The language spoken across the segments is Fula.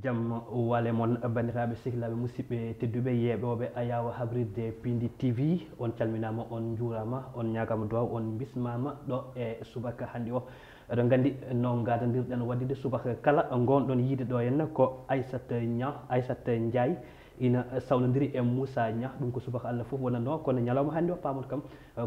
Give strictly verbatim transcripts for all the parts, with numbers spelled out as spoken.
Jam wale mon, banndiraaɓe, sehilaaɓe, musidɓe tedduɓe, yeeɓooɓe Ayaawo Habrirde Piindi T V, on calminaama, on njuuraama, on ñaagaama duwaaw, on mbismaama ɗo e subaka hannde o. Eɗon nganndi no ngaadandirɗen waɗde subaka kala, ngonɗon yiide ɗo henna ko Aissata Niang, Aissata Ndiaye, ina sawnondiri e Moussa Niang. Ɗum ko subaka Allah fof wonatnoo, kono ñalawma hannde o, paamon kam,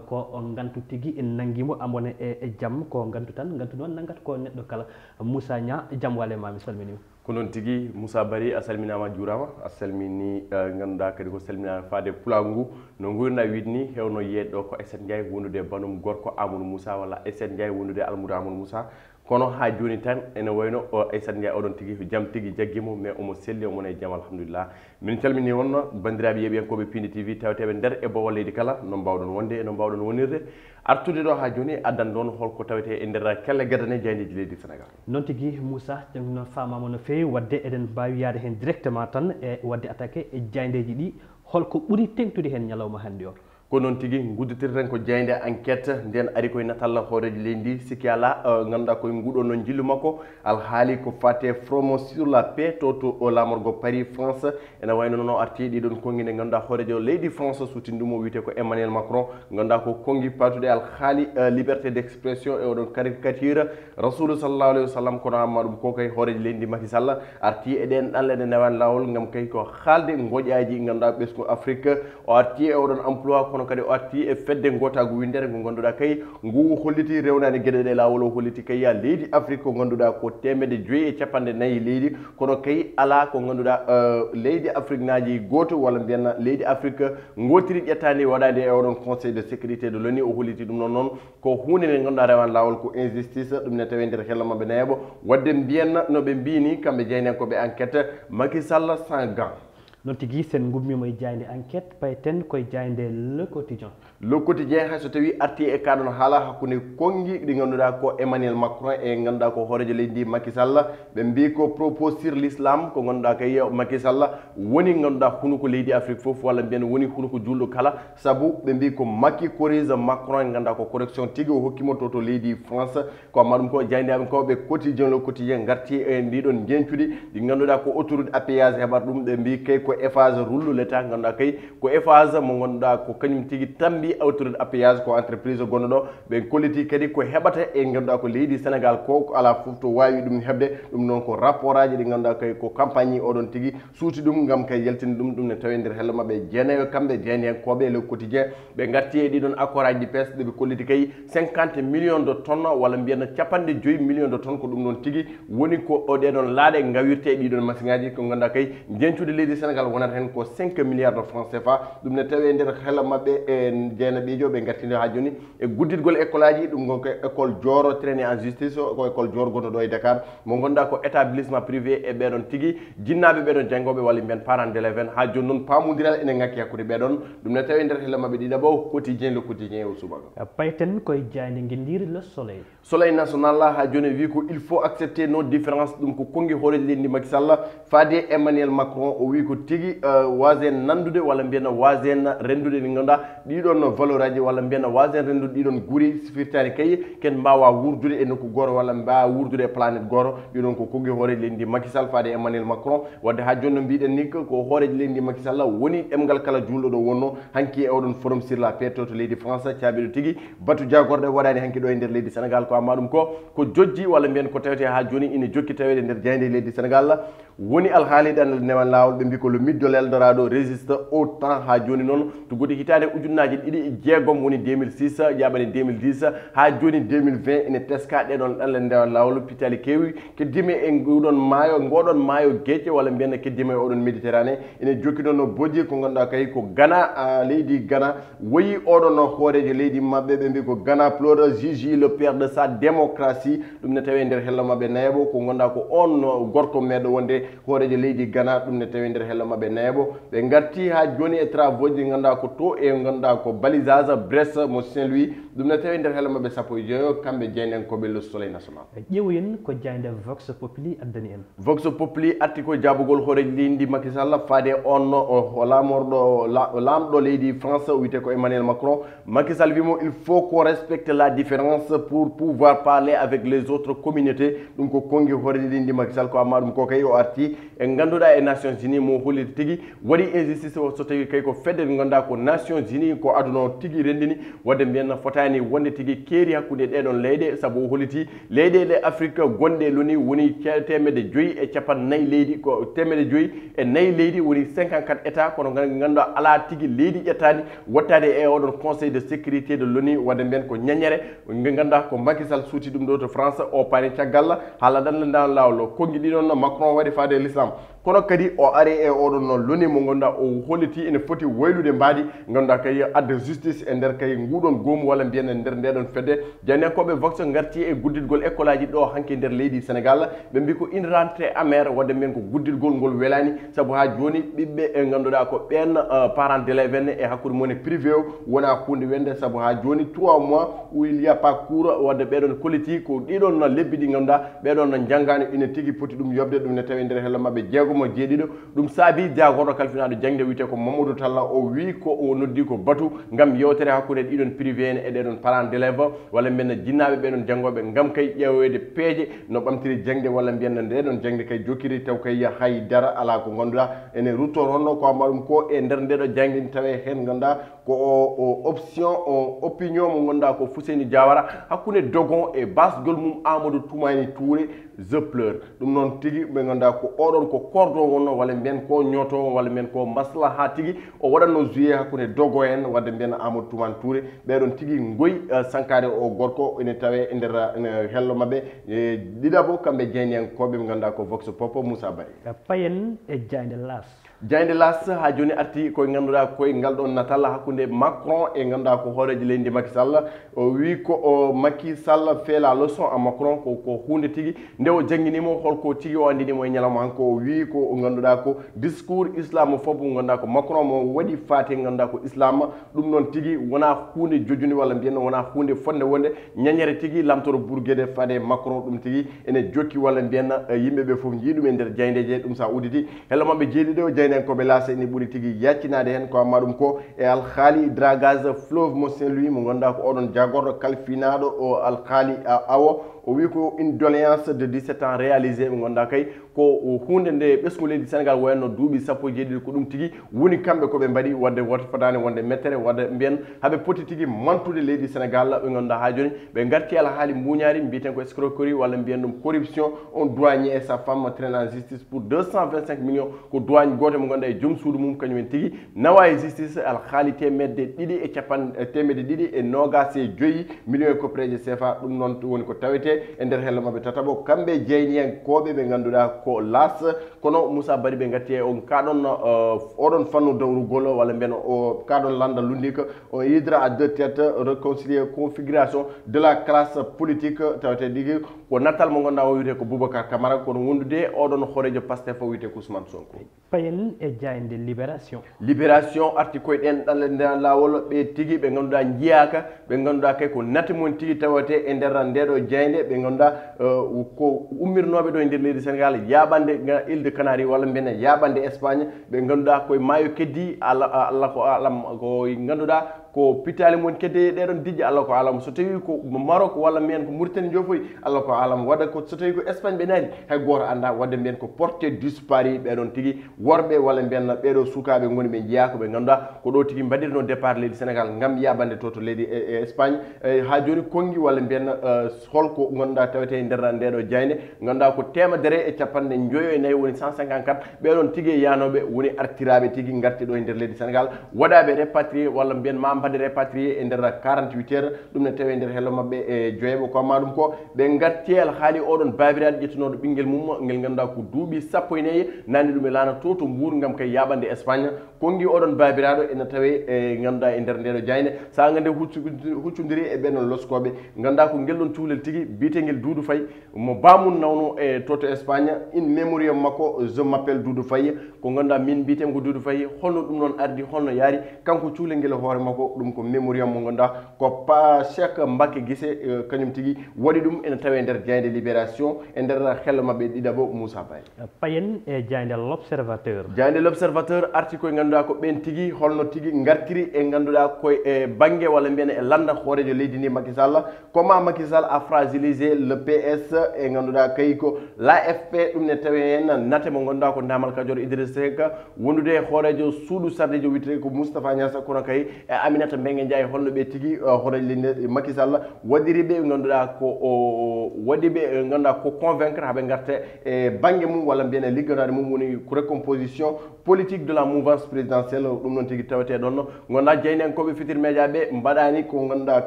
ko ngantu tigi nanngi mo, amone e, e jam, ko ngantu tan, ngantu noon nanngata ko neɗɗo kala. Moussa Niang, jam wale ma, mi salminiima. Ko noon tigi, Moussa Bari, a salminaama, a juuraama, a salmini, eh, ngannduɗaa kadi ko salminaama faade pulaagu ngu. No nguurna wiide ni, heewno yeeɗe ɗo ko Aissata Ndiaye wondude e banum gorko Amadou Moussa, walla Aissata Ndiaye wondude e almuudo Amadou Moussa. Kono haa jooni tan ene wayno o Aissata Ndiaye oɗon tigi, jam tigi jaggi mo, mais omo selli, omo wona e jam, alhamdulillah. Min calmini on, banndiraaɓe yeeɓiyankooɓe Piindi T V, taweteeɓe nder e boowal leydi kala, no mbaawɗon wonde e no mbaawɗon wonirde. Artude ɗo haa jooni, addan ɗon holko tawetee e nder kelle gadane jaayndeeji leydi Senegaal. Noon tigi, Moussa, ɗum no faamaama no feewi, waɗde eɗen mbaawi yahde heen directement tan e waɗde attaqué e jaayndeeji ɗi. Holko ɓuri teeŋtude heen ñalawma hannde o? Ko noon tigi, ngudditirten ko jaaynde Enquête, nden ari koye natal hooreejo leydi ndi, sikki alaa, eh, ngannduɗaa koye nguɗo noon njillu makko, alhaali ko faate Forum sur la Paix, to, to o laamorgo Paris, France. Ene wayno noon o arti e ɗiɗon konngi nde ngannduɗaa hooreejo leydi France suutini ɗum, o wiyetee ko Emmanuel Macron, ngannduɗaa ko konngi paatuɗe alhaali, eh, liberté d'expression e oɗon caricature Rasulu sallallahu alayhi wa sallam, kono amma ɗum ko kay hooreejo leydi ndi Macky Sall arti e ɗeen ɗanle ɗe newani laawol ngam kay ko haalde ngoƴaaji ngannduɗaa ɓesngu Afrique. O arti e oɗon emploi, kono kadi o arti e fedde ngootaagu winndere ngu ngannduɗaa kay ngu holliti rewnaani geɗe ɗe laawol, o holliti kay ya leydi Afrique ko ngannduɗaa ko teemedde joyi e capanɗe nayi leydi, kono kay alaa ko ngannduɗaa, eh, leydi Afrique naaji gooto walla mbiyen leydi Afrique ngootiri ƴettaani waɗaande e oɗon Conseil de sécurité de l'ONU. O holliti ɗum noon noon ko huunde nde ngannduɗaa rewani laawol ko injustice, ɗum ne tawee nder hello maɓɓe nayaɓo. Waɗde mbiyen no ɓe mbiyi ni kamɓe jaayndiyankooɓe Enquête, Macky Sall sans gants. Noon tigi, sen ngummiima e jaaynde Enquête, payten koye jaaynde Le Quotidien. Le Quotidien, hay so tawii arti e kaa ɗoon haala hakkunde konngi ɗi ngannduɗaa ko Emmanuel Macron e ngannduɗaa ko hooreejo leydi ndi Macky Sall, ɓe mbii ko propos sur l'islam, ko ngannduɗaa kay Macky Sall woni ngannduɗaa hunuko leydi Afrique fof, walla mbiyen woni hunuko juulɗo kala, sabu ɓe mbii ko Macky corrige Macron, ngannduɗaa ko correction tigi o hokki mo to, to leydi France. Ko amma ɗum ko jaayndiyankooɓe Quotidien, Le Quotidien ngarti e ndiɗon njeñcudi ɗi ngannduɗaa ko autoroute à péage heɓata ɗum. Ɓe mbii kay ko Eiffage roule l'État, ngannduɗaa kay ko Eiffage mo ngannduɗaa ko kañum tigi tambi autoroute à péage, ko entreprise gonɗo ɗo. Ɓe kolliti kadi ko heɓata e ngannduɗaa ko leydi Sénégal ko, ko alaa fof to waawi ɗum heɓde. Ɗum noon ko rapport aji ɗi ngannduɗaa kay ko campagne oɗon tigi suuti ɗum ngam kay yaltinde ɗum. Ɗum ne tawee nder hello maɓɓe jeenayo kamɓe jaayndiyankooɓe Le Quotidien. Ɓe ngarti e ɗiɗon accord aji ɗi pes ɗi ɓe kolliti kay cinquante millions de tonnes, walla mbiyen capanɗe joyi millions de tonnes, ko ɗum ɗon tigi woni ko o ɗeɗon laaɗe ngawirte e ɗiɗon machine aji, ko ngannduɗaa kay njeñcude leydi Sénégal wonata heen ko cinq milliards de francs C F A. Ɗum ne tawee nder hela maɓɓe e jeenaɓiijo ɓe ngartinde haa jooni e gudditgol école aji, ɗum ko école Dior, traîné en justice, ko école Dior gonɗo ɗo e Dakar, mo ngannduɗaa ko établissement privé e ɓeɗon tigi jinnaaɓe ɓeɗon janngooɓe walla mbiyen parents d'élèves en. Haa jooni noon paamondiral ene ŋakki hakkunde ɓeɗon. Ɗum ne tawee nder hela maɓɓe ɗiɗaɓo, Quotidien, Le Quotidien e o subaka. Payten koye jaaynde ngendiire Le Soleil. Soleil National haa jooni wi ko il faut accepter nos différences, ɗum ko konngi hooreejo leydi ndi Macky Sall faade Emmanuel Macron. O wi ko tigi, eh, waasen nanndude walla mbiyen waasen renndude ɗi ngannduɗaa ɗiɗon valeur aji walla mbiyen waasen renndude ɗiɗon guri, so firtaani kay ken mbaawa wuurdude e nokku gooto walla mbaawa wuurdude e planète gooto. Ɗiɗon ko konngi hooreejo leydi ndi Macky Sall faade Emmanuel Macron. Waɗde haa jooni no mbiɗen ni ko, ko hooreejo leydi ndi Macky Sall woni ɗemngal kala juulɗo ɗo wonno hanki e oɗon Forum sur la Paix to, to leydi France, caabiɗo tigi batu jaagorɗe waɗaani hanki ɗo e nder leydi Sénégal. Ko amma ɗum ko, ko jojji walla mbiyen ko tawetee haa jooni ina jokki taweede nder jaaynde leydi Sénégal. Woni alhaali ɗan newani laawol, ɓe mbii ko le mythe de l'Eldorado résiste au temps. Haa jooni noon, to goti hitaande ujunnaaji ɗiɗi e jeegom woni deux mille six, jaaɓani deux mille dix, haa jooni deux mille vingt ene teska ɗeɗon ɗanle ndewan laawol, pitaali keewi keddima e nguɗon maayo, ngoɗon maayo geece walla mbiyen keddima e oɗon Méditerranée. Ene jokki noon no bojji ko ngannduɗaa kay ko Ghana, ah, leydi Ghana woyi oɗon hooreejo leydi maɓɓe, ɓe mbii ko Ghana pleure Gigi, le père de sa démocratie. Ɗum ne tawee nder hello maɓɓe nayaɓo, ko ngannduɗaa ko on gorko meeɗo wonde hooreejo leydi Ghana. Ɗum ne tawee nder hello maɓɓe nayaɓo. Ɓe ngarti haa jooni e travaux ji ngannduɗaa ko to e ngannduɗaa ko balisage Brest mo Saint-Louis. Ɗum ne tawi nder helle maɓɓe sappo e joyo, kamɓe jeynenkooɓe Le Soleil National. Ƴeewoyen ko jaaynde Vox Populi addani en. Vox Populi arti ko jaabugol hooreejo leydi Macky Sall faade on o laamorɗo, la-, laamɗo leydi France wiyetee ko Emmanuel Macron. Macky Sall wimo il faut qu'on respecte la différence pour pouvoir parler avec les autres communautés. Ɗum ko konngi hooreejo leydi Macky Sall ko amma ɗum ko kay o arti e ngannduɗaa e Nations Unies mo holliti tigi waɗi injustice o so tawi kay ko fedde ngannduɗaa ko Nations Unies ko aduna o tigi renndini wadde mbiyen fotaani wonde tigi keeri hakkunde ɗeɗon leyɗe sabu o holliti leyɗeele Afrique gonɗe loni woni ce-, teemedde joyi e capanɗe nayi leydi ko teemedde joyi e nayi leydi woni cinquante-quatre états kono ngan-, ngannduɗaa alaa tigi leydi ƴettaani wattaade e oɗon Conseil de sécurité de l'ONU wadde mbiyen ko ñañere nde ngannduɗaa ko Macky Sall suuti ɗum ɗo to France o paani caggal haala dan le ndan laawol o konngi ɗiɗon Macron waɗi faade l'islam. Kono kadi o ari e oɗon noon loni mo ngannduɗaa o holliti ene foti waylude mbaadi ngannduɗaa kay adda justice e nder kay nguɗon goomu walla mbiyen e nder ndeɗon fedde. Jaynenkooɓe Vox ngarti e gudditgol école aji ɗo hanki nder leydi Sénégal. Ɓe mbi ko une rentrée amère wadde mbiyen ko gudditgol ngol welani sabu haa jooni ɓiɓɓe e ngannduɗaa ko ɓeen, eh, parents d'élèves en e hakkunde mon e privé o wona huunde wende sabu haa jooni trois mois où il y a pas cours wadde ɓeɗon kolliti ko ɗiɗon lebbi ɗi ngannduɗaa ɓeɗon njanngaani ina tigi poti ɗum yoɓde ɗum ne tawi nder helle maɓɓe jeegomo jeeɗiɗo. Ɗum saabi jaagorɗo kalfinaaɗo jaŋde wiyetee ko Mamadou Talla o wii ko o noddi ko batu ngam yewtere hakkunde ɗiɗon privé en e ɗeɗon parents d'élèves walla mbiyen jinnaaɓe ɓeɗon janngooɓe ngam kay ƴeewoyde peeje no ɓamtiri jaŋde walla mbiyen ndeɗon jaŋde kay jokkiri taw kay hay dara alaa ko ngannduɗaa ene rutto honno ko amma ɗum ko e nder ndeɗo jaŋde tawe heen ngannduɗaa ko o, o option o opinion mo ngannduɗaa ko Fouseyni Diawara hakkunde Dogon e basgol mum Amadou Toumani Touré. Je pleure. Ɗum noon tigi ɓe ngannduɗaa ko oɗon ko kordo wonno walla mbiyen ko ñooto walla mbiyen ko maslaha tigi o waɗatno joué hakkunde Dogon en wadde mbiyen Amadou Toumani Touré. Ɓeɗon tigi ngoyi, eh, sankaare o gorko ene tawe e nder, eh, hello maɓɓe, eh, ɗiɗaɓo kamɓe jeyniyankooɓe ɓe ngannduɗaa ko Vox Pop Moussa Bari. Payen e jaaynde L'As. Jaaynde L'As haa jooni arti koye ngannduɗaa koye ngal ɗon natal hakkunde Macron e ngannduɗaa ko hooreejo leydi Macky Sall. O wii ko o Macky Sall fait la leçon à Macron ko, ko huunde tigi nde o jannginiimo holko tigi o anndiniimo e ñalawma hanko o wii ko o ngannduɗaa ko discours islam fof mo ngannduɗaa ko Macron mo waɗi faati ngannduɗaa ko islam. Ɗum noon tigi wonaa huunde jojunde walla mbiyen wonaa huunde fotnde wonde ñañere tigi lamtoro Bourguédé faade Macron ɗum tigi ene jokki walla mbiyen, eh, yimɓe ɓe fof njii ɗum e nder jaayndeeje ɗum so a udditi hello maɓɓe jeeɗiɗo jaynankooɓe L'As ene ɓuri tigi yaccinaade heen ko amma ɗum ko e alhaali dragage fleuve mo Saint-Louis mo ngannduɗaa ko oɗon jagorɗo kalfinaaɗo o alhaali a-, awo o wii ko une doléance de dix-sept ans réalisée mo ngannduɗaa kay ko huunde nde ɓesngu leydi Sénégal wayanno duuɓi sappo e jeeɗiɗi ko ɗum tigi woni kamɓe ko ɓe mbaɗi wadde woto fotaani wonde mettere wadde mbiyen haɓe poti tigi mantude leydi Sénégal ɓe ngannduɗaa haa jooni ɓe ngarti alhaali mbuuñaari mbiyeten ko escroquerie walla mbiyen ɗum corruption. On douanier et sa femme traînent en justice pour deux cent vingt-cinq millions ko douane gooto mo ngannduɗaa e joom suudu mum kañum en tigi nawa e justice alhaali teemedde ɗiɗi e capan teemedde ɗiɗi e noogaas e joyi million e koppereeje C F A. Ɗum noon woni ko tawetee e nder hello maɓɓe tataɓo kamɓe jayniyankooɓe ɓe ngannduɗaa ko L'As. Kono Moussa Bari ɓe ngatti e on kaɗon, eh, oɗon fannu dawrugol walla mbiyen o kaɗon lannda lunndika on hydre à deux têtes réconcilier configuration de la classe politique tawetee ɗigi ko nattal mo ngannduɗaa o wiyetee ko Boubacar Camara kono wondude oɗon hooreejo Pastef o wiyetee ko Ousmane Sonko. Payen e jaaynde Libération. Libération arti koye ɗen ɗalle nden laawol ɓe tigi ɓe ngannduɗaa njiyaaka ɓe ngannduɗaa kay ko nate mum tigi tawetee e nder ndeɗo jaaynde ɓe ngannduɗaa, eh, ko ummirnooɓe ɗo e nder leydi Sénégal yaaɓande nga Île de Canaries walla mbiyen yaaɓande Espagne ɓe ngannduɗaa koye maayo keddi Allah, Allah ko alam ko ngannduɗaa ko pittaali mon kedde ɗeɗon dijja Allah ko alam so tawi ko Maroc walla mbiyen ko Mauritanie jofoy Allah ko alam wadde ko so tawi ko Espagne ɓe naati hay gooto annda wadde mbiyen ko porté disparu ɓeɗon tigi worɓe walla mbiyen ɓeɗo sukaaɓe ngoni ɓe njiyaa ko ɓe ngannduɗaa ko ɗo tigi mbaɗirno départ leydi Sénégal ngam yaaɓande to to leydi e, e Espagne. E, haa jooni konngi walla mbiyen, eh, holko ngannduɗaa tawetee e nder ndeɗo jaaynde ngannduɗaa ko teemedere e capanɗe njoyo e nayi woni cent cinquante-quatre ɓeɗon tigi e yaanooɓe woni artiraaɓe tigi ngarti ɗo e nder leydi Sénégal waɗaaɓe répatrié walla mbiyen ma Waɗde répatrié e nder quarante-huit heures, ɗum ne tawi e nder hello maɓɓe e joyeeɓo. Ko amma ɗum ko ɓe ngarti e alhaali oɗon baabiraaɗo ƴettunooɗo ɓinngel mum ngel ngannduɗaa ko duuɓi sappo e nayi, nani ɗum e laana to to Mbuur ngam kay yaaɓande Espagne. Konngi oɗon baabiraaɗo ene tawe e ngannduɗaa e nder ndeɗo jaaynde. Saanga nde huccu-, huccondiri e ɓen loskooɓe ngannduɗaa ko ngel ɗon cuhlel tigi biyeteengel Duudu Fay, mo baamun nawno e to to Espagne, in memoriam makko, je m'appelle Duudu Fay. Ko ngannduɗaa min mbiyetee ko Duudu Fay, holno ɗum noon ardi, holno yaari, kanko cuhlel ngel e hoore makko, ɗum ko memoriam mo ngannduɗaa ko Pa Cheikh Mbacké Guissé, eh, kañum tigi waɗi ɗum, ene tawe nder jaaynde Libération, e nder hello maɓɓe ɗiɗaɓo, Moussa Baye. Payen e jaaynde L'Observateur. Jaaynde L'Observateur arti koye ngannduɗaa ko ɓen tigi, holno tigi ngartiri e ngannduɗaa koye e bannge walla mbiyen e lannda hooreejo leydi ndi Macky Sall. Comment Macky Sall a fragilisé le P S? E ngannduɗaa kay ko l'A F P, ɗum ne tawi heen nate mo ngannduɗaa ko Ndamal Kajoor Idrissa Seck, wondude e hooreejo suudu sarɗiijo wiyetee ko Moustapha Niass, kono kay e Aminata Mbengue Ndiaye, holno ɓe tigi, eh, hooreejo leydi Macky Sall waɗiri ɓe ngannduɗaa ko o waɗi ɓe, eh, ngannduɗaa ko convaincre haa ɓe ngarta e bannge mum walla mbiyen e ligganaade mum woni ko recomposition politique de la mouvance présidentielle, ɗum noon tigi tawetee ɗon. Ngannduɗaa jaayndiyankooɓe Futurs Médias ɓe mbaɗaani ko ngannduɗaa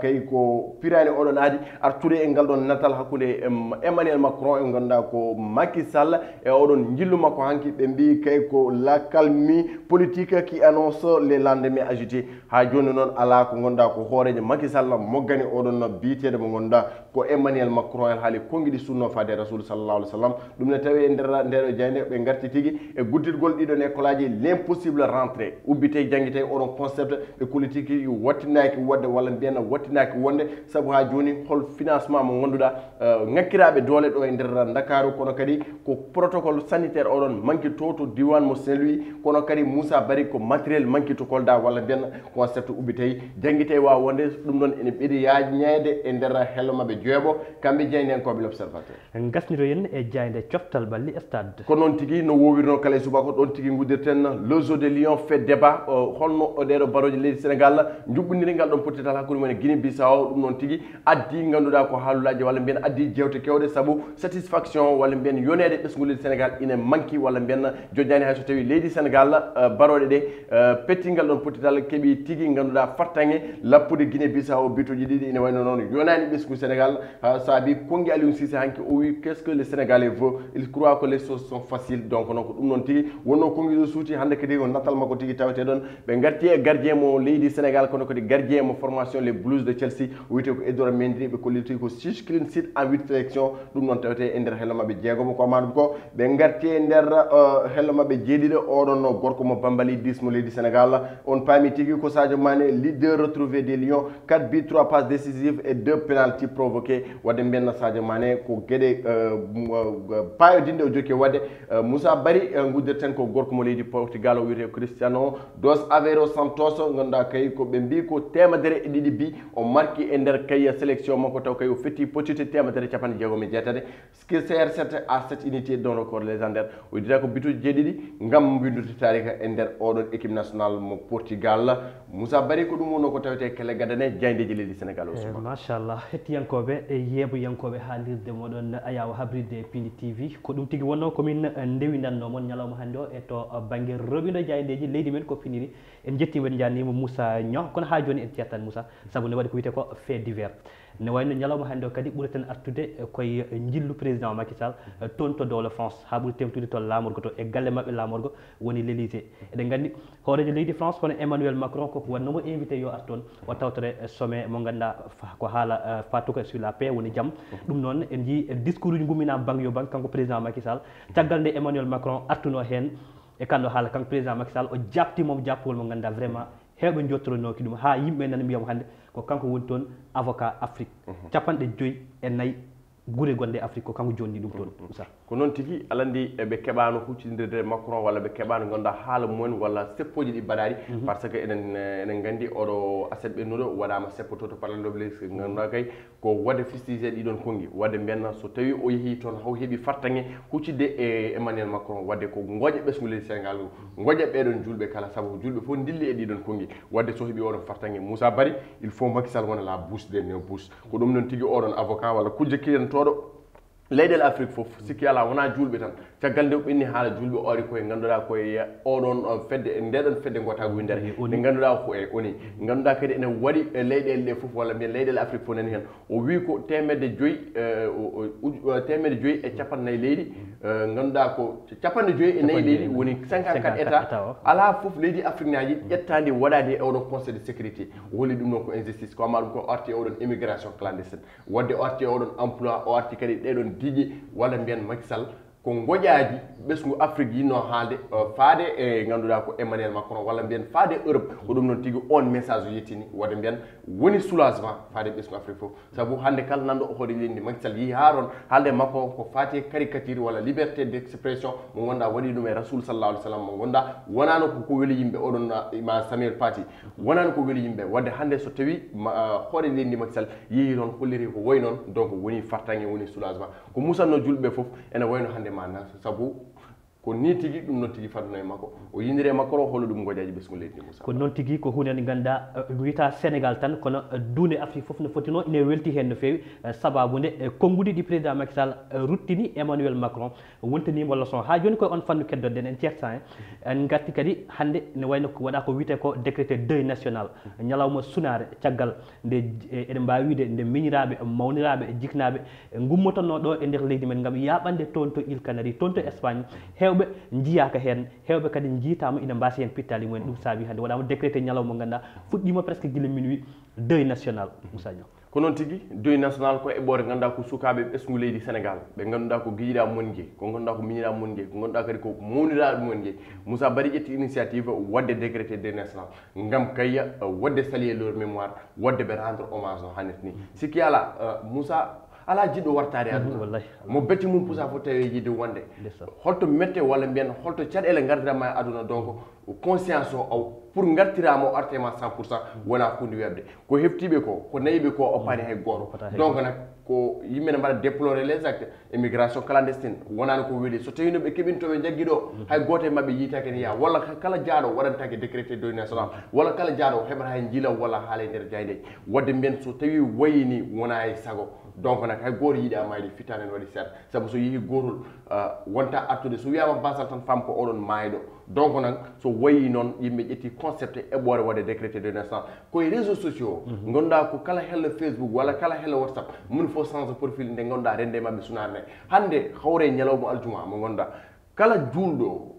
kay ko piraani oɗon aadi artude e ngal ɗon natal hakkunde, em, Emmanuel Macron e ngannduɗaa ko Macky Sall e oɗon njillu makko hanki. Ɓe mbii kay ko l'accalmie politique qui annonce les lendemains agités. Haa jooni noon alaa ko ngannduɗaa ko hooreejo Macky Sall moggani oɗon biyeteeɗo mo ngannduɗaa ko Emmanuel Macron, en haali konngi ɗi sunno faade Rasul sallallahu alaihi wasallam. Ɗum ne tawi e nder ndeɗo jaaynde ɓe ngarti tigi e gudditgol ɗiɗon école aji, l'impossible rentrée. Ubbitee janngitee, oɗon concept ɓe politique wattinaaki waɗde walla mbiyen wattinaaki wonde, sabu haa jooni hol financement mo ngannduɗaa, eh, ŋakkiraaɓe doole ɗo e nder Ndakaaru, kono kadi ko protocole sanitaire oɗon manki to to diiwaan mo Saint-Louis, kono kadi Moussa Bari ko matériel manki to Kolda walla mbiyen concept ubbitee janngitee waawa wonde. Ɗum ɗon ene ɓeydi yaañeede e nder hello maɓɓe joyeeɓo, kamɓe jaayndiyankooɓe L'Observateur. Ngasnitoyen e jaaynde coftal ɓalli Stade. Ko noon tigi no woowirnoo kala e subaka, ɗoon tigi nguddirten le jeu de lion fait débat. O, holno o ɗeeɗo barooje leydi Sénégal njuɓɓundiri ngal ɗoon pottital hakkunde mum e Guinée Bissau, ɗum noon tigi addi ngannduɗaa ko haalulaaji walla mbiyen addi jeewte keewɗe, sabu satisfaction walla mbiyen yoneede ɓesngu leydi Sénégal ina manki walla mbiyen jojjaani hay so tawi leydi Sénégal, eh, barooɗe ɗe, eh, pettingal ɗoon pottital keɓi tigi ngannduɗaa fartaŋŋe lappude Guinée Bissau bituuji ɗiɗi, ina wayno noon yonaani ɓesngu Sénégal. Ha saabi konngi Aliou Cissé hanki o wi qu'est-ce que le Sénégalais veut, il croit que les choses sont faciles. Donc noon ko ɗum noon tigi wonno konngi ɗo suuti hannde kadi ko natal makko tigi tawete ɗon. Ɓe ngarti e gardien mo leydi Sénégal kono kadi gardien mo formation les Blues de Chelsea o wiyetee ko Edouard Mendy, ɓe kolliti ko six clean sheet en huit sélection. Ɗum noon tawete e nder hello maɓɓe jeegomo. Ko amma ɗum ko ɓe ngarti e nder, eh, hello maɓɓe jeeɗiɗo, oɗon no gorko mo Bambali dix mo leydi Sénégal. On paami tigi ko Sadio Mané, leader retrouvé des Lions, quatre buts, trois passes décisives et deux penalties provoquées. Wadde mbiyen Sadio Mané ko geɗe, eh, m-, eh, paayodinɗe o jokki wadde. Eh, Moussa Bari, eh, nguddirten ko gorko mo leydi Portugal o wiyetee Cristiano dos Aveiro Santos, ngannduɗaa kay ko ɓe mbii ko teemedere e ɗiɗi bi o marki e nder kay sélection makko, taw kay o fetti potite teemedere capanɗe jeegom e jeetati. C R sept à sept unité d'un record légendaire. O uddita ko bituuji jeeɗiɗi ngam winndude taarika e nder oɗon équipe nationale mo Portugal. Moussa Bari, ko ɗum wonno ko tawetee kelle gadane jaayndeeji leydi Sénégal o. Eh, suba. Machallah, hettiyankooɓe e yeeɓoyankooɓe haalirde moɗon Ayawa Habride Pindi T V. Ko ɗum tigi wonno ko min, eh, ndewindanno mon ñalawma hannde o e to, eh, bannge rowindo jaayndeeji leydi men ko finiri. En njettiima, en njaarniima Moussa Niang, kono haa jooni en ceertan Moussa, sabu ne waɗi ko wiyetee ko fait divers. Ne wayno ñalawma hannde o kadi ɓureten artude, eh, koye njillu président Macky Sall, eh, toon to dowla France, haa ɓuri teeŋtude to laamorgo to, e galle maɓɓe laamorgo woni l'Élysée. Eɗen nganndi hooreejo leydi France hono Emmanuel Macron ko wonno mo invité yo ar toon, o tawtore, eh, sommet mo ngannduɗaa fa-, ko haala, eh, faatuka sur la paix woni jam. Ɗum noon en njii, eh, discours uji ngumminaama bang yo bang kanko président Macky Sall. Caggal nde Emmanuel Macron artuno heen e kalɗo haala kanko président Macky Sall, o jaabtiima mo jaaɓtugol mo ngannduɗaa vraiment heewɓe njottoronooki ɗum, haa yimɓe nana mbiya mo hannde ko kanko woni toon avocat Afrique. Mhm. Capanɗe joyi e nayi gure gonɗe Afrique ko kanko jonni ɗum toon. Mhm. Moussa. Ko noon tigi, aɗa anndi, e ɓe keɓaano huccindirde Macron walla ɓe keɓaano ngannduɗaa haala mumen walla seppooji ɗi mbaɗaani. Mhm. Par ce que eɗen, eh, eɗen nganndi oɗo aset ɓennuɗo waɗaama seppo to, to Palais de l'Obélisque, ngannduɗaa kay ko waɗde fustigé ɗiɗon konngi. Waɗde mbiyen so tawi o yehi toon haw heɓi fartaŋŋe huccidde e Emmanuel Macron, waɗde ko ngooƴa ɓesngu leydi Sénégal ngu, ngooƴa ɓeeɗon juulɓe kala, sabu ko juulɓe fof ndilli e ɗiɗon konngi. Waɗde so heɓi oɗon fartaŋŋe, Moussa Bari, il faut Macky Sall wona la bouche des néo-bouches. Ko ɗum noon tigi oɗon avocat walla kujje kiyantooɗo leyɗeele Afrique fof, sikki alaa, wonaa juulɓe tan. Caggal nde o ɓenni haala, julɓe o ari koye ngannduɗaa koye oɗon, uh, fedde, ndeɗon fedde ngootagu winndere. Nde ngannduɗaa ko e oni. Ngannduɗaa kadi ene waɗi e leyɗeele ɗe fof, walla mbiyen leyɗeele Afrique fof nani heen. O wii ko teemedde joyi, eh, o, o, uj-, eh, teemedde joyi e capanɗe nayi leydi, eh, ngannduɗaa ko capanɗe joyi e nayi leydi, woni cinquante-quatre États. Alaa fof leydi Afrique naaji ƴettaandi waɗaade e oɗon Conseil de sécurité. O holli ɗum noon ko injustice, ko amma ɗum ko arti e oɗon immigration clandestine. Wadde o arti e oɗon emploi, o arti kadi ɗeɗon diƴƴe, walla mbiyen Macky Sall ko ngoƴaaji ɓesngu Afrique yinnoo haalde, eh, faade e ngannduɗaa ko Emmanuel Macron, walla mbiyen faade Europe. Ko ɗum noon tigi on message o yettini, wadde mbiyen woni soulagement faade ɓesngu Afrique fof. Sabu hannde kala nanɗo o hoɗi leydi Macky Sall yehi haa toon haalde makko ko faati e caricature walla liberté d'expression mo ngannduɗaa waɗi ɗum e Rasul sallallahu alaihi wasallam, mo ngannduɗaa wonaano ko, ko weli yimɓe oɗon, ah, ma Samuel Paty, wonaano ko weli yimɓe. Wadde hannde so tawi ma, ah, hoɗi leydi Macky Sall yehi toon holliri ko wayi noon, donc woni fartaŋŋe, woni soulagement. Ko musanno julɓe fof ene wayno hannde ma nan, sabu ko ni tigi ɗum noon tigi fadno e makko. O yiniri e makko o holo ɗum ngoƴaaji ɓesngu leydi ndi, Moussa. Ko noon tigi, ko huunde nde ngannduɗaa, eh, wiyata Sénégal tan, kono, eh, duunde Afrique fof no fotino, ine welti heen no feewi, eh, sababu nde, eh, konnguɗi ɗi président Macky Sall, eh, ruttini Emmanuel Macron, wontaniima leçon. Haa jooni koye on fannu keddoɗen, en ceerta heen. En ngarti kadi hannde ne wayno ko waɗa ko wiyetee ko décrété deuil national, ñalawma sunaare, caggal nde, eh, eɗen mbaawi wiyde nde miñiraaɓe, mawniraaɓe, jiknaaɓe, eh, ngummotonoo ɗo e nder leydi men ngam yaaɓande toon to Îles Canaries, toon to Espagne. Heewɓe njiyaaka heen, heewɓe kadi njiitaama ina mbaasi heen pittaali mumen. Ɗum saabi hannde waɗaama décrété ñalawma mo ngannduɗaa fuɗɗiima presque gila minuit, deuil national, Moussa Niang. Ko noon tigi, deuil national ko eɓɓoore ngannduɗaa ko sukaaɓe ɓesngu leydi Sénégal, ɓe ngannduɗaa ko giƴiraaɓe mumen njeyi, ko ngannduɗaa ko miñiraaɓe mumen njeyi, ko ngannduɗaa kadi ko mawniraaɓe mumen njeyi. Moussa Barry ƴetti initiative waɗde décrété deuil national ngam kayya, eh, waɗde saluer leur mémoire, waɗde ɓe rendre hommage no hannirta ni. Sikki alaa, eh, Moussa alaa jiɗɗo wartaade aduna. Wallahi. Mo becce mum pusa fof tawi yiɗde wonde. Ndeysaan. Holto mette walla mbiyen holto caɗeele ngardiranma e aduna, donc conscience o aw pour ngartiraama o arte ma cent pour cent wona huunde weɓde. Ko heftiiɓe ko, ko nayiɓe ko, o paani hay gooto. Woppataa hay gooto. Donc nag ko yimɓe ne mbaɗa déplorer les actes, immigration clandestine, wonaano ko weli. So tawino ɓe keɓinto ɓe njaggi ɗo, hay gooto e maɓɓe yiitaake ne yaa. Walla kala jaaɗo waɗantaake décrété deuil national, walla kala jaaɗo heɓata hay njiilaw walla haala e nder jaaynde. Wadde mbiyen so tawi wayi ni wona e sago. Donc nag hay gooto yiɗa mayde, fittaande ne waɗi seeɗa. Sabu so yehi gootol, ah, wonta artude, so wiyama basal tan fam ko oɗon maayɗo. Donc nag so wayi noon yimɓe ƴetti concept e eɓɓoore waɗde décrété deuil national. Koye réseaux sociaux, ngannduɗaa ko kala hello Facebook walla kala hello WhatsApp, mum fof change profil nde ngannduɗaa rende maɓɓe sunaare nde. Hannde hawre ñalawma aljuma mo ngannduɗaa kala juulɗo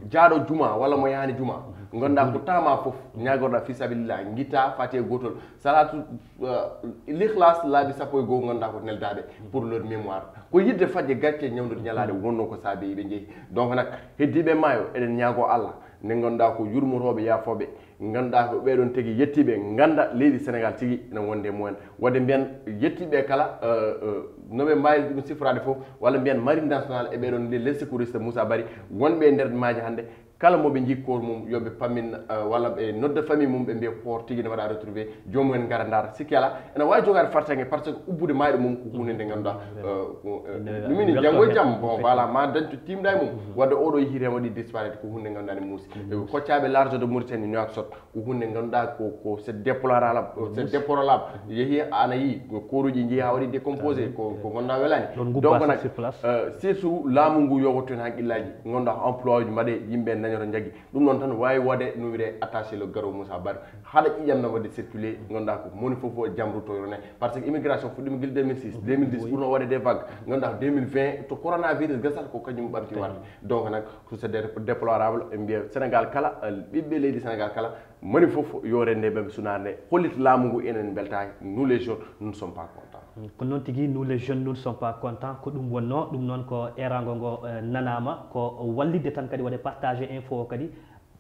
jaaɗo juma walla mo yahaani juma, ngannduɗaa ko tama fof ñaagorɗaa fi sabilillah, ngitta fatiha gootol, salatu, eh, l'ikhlas laabi sappo e goo ngannduɗaa ko neldaaɓe pour leur mémoire. Ko yidde fajje gacce ñawndude ñalaaɗe wonno ko saabi ɓe njehi. Donc nag heddiiɓe maayo eɗen ñaago Allah nde ngannduɗaa ko yurmotooɓe yaafooɓe, ngannduɗaa ko ɓeɗon tigi yettiiɓe ngannda leydi Sénégal tigi ene wonde e mumen. Wadde mbiyen yettiiɓe kala, eh, eh, no ɓe mbaawi ɗum sifraade fof, walla mbiyen marine nationale e ɓeɗon les secouristes Moussa Barry wonɓe e nder maaje hannde, kala mo ɓe njii koor mum yo ɓe pammin, eh, walla ɓe nodda famille mum ɓe mbiya koor tigi ne waɗa retrouvé, joomum en ngara ndaara. Sikki alaa ene waawi jogaade fartaŋŋe par ce que ubbude maayɗo mum ko huunde nde ngannduɗaa, eh, ko, eh, no mini janngo e jam, bon, voilà, ma dañto tiimɗa e mum. Wadde oɗo yehi tan waɗi disparaître ko huunde nde ngannduɗaa ne muusi. Koccaaɓe large de Mauritanie, Nouakchott, ko huunde ngannduɗaa ko, ko c'est déplorable, c'est déplorable. Yehi ana yii ko kooruuji njehi haa waɗi décomposé, ko, ko ngannduɗaa welaani. Donc nag, euh, surtout laamu ngu yowattu heen haqqillaaji, ngannduɗaa ko emploi uji mbaɗe, yimɓe dañoto njaggi. Ɗum noon tan waawi waɗde no wiyetee attaché le garrot Moussa Barry. Haɗa ƴiƴam no waɗde circulé, ngannduɗaa ko moni fof fof e jam rutto yone. Par ce que immigration fuɗɗiima gila deux mille six, deux mille dix ɓurno waɗde des vagues. Ngannduɗaa ko deux mille vingt to coronavirus gasata ko kañum ɓamti warde. Donc nag, tout c'est dé-, déplorable. En mbiya Sénégal kala, eh, ɓiɓɓe leydi Sénégal kala, moni fof yo rende ɓe sunaare nde, hollita laamu ngu enen beltaaki. Nous les jeunes, nous ne sommes pas contents. Ko noon tigi, nous les jeunes, nous ne sommes pas contents. Ko ɗum wonno, ɗum noon ko erango ngo, eh, nanama, ko wallitde tan kadi waɗe partager info o kadi,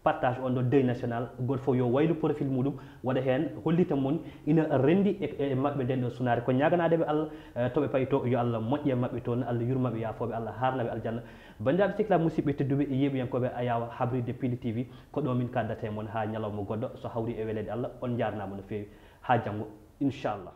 partage on ɗo deuil national, gooto fof yo waylu profil muɗum, waɗa heen, hollita mon ina renndi e, e maɓɓe nden ɗo sunaare. Ko ñaaganaade ɓe Allah, eh, to ɓe payi to, yo Allah moƴƴe maɓɓe toon, Allah yurma ɓe, yaafoo ɓe, Allah haarna ɓe aljanna. Banndiraaɓe sehilaaɓe, musidɓe tedduɓe e yeeɓiyankooɓe Ayawa Habride Pili T V, ko ɗo min kaddata e mon haa ñalawma goɗɗo, so hawri e weleede Allah. On njaarnaama no feewi. Haa janngo, inchallah.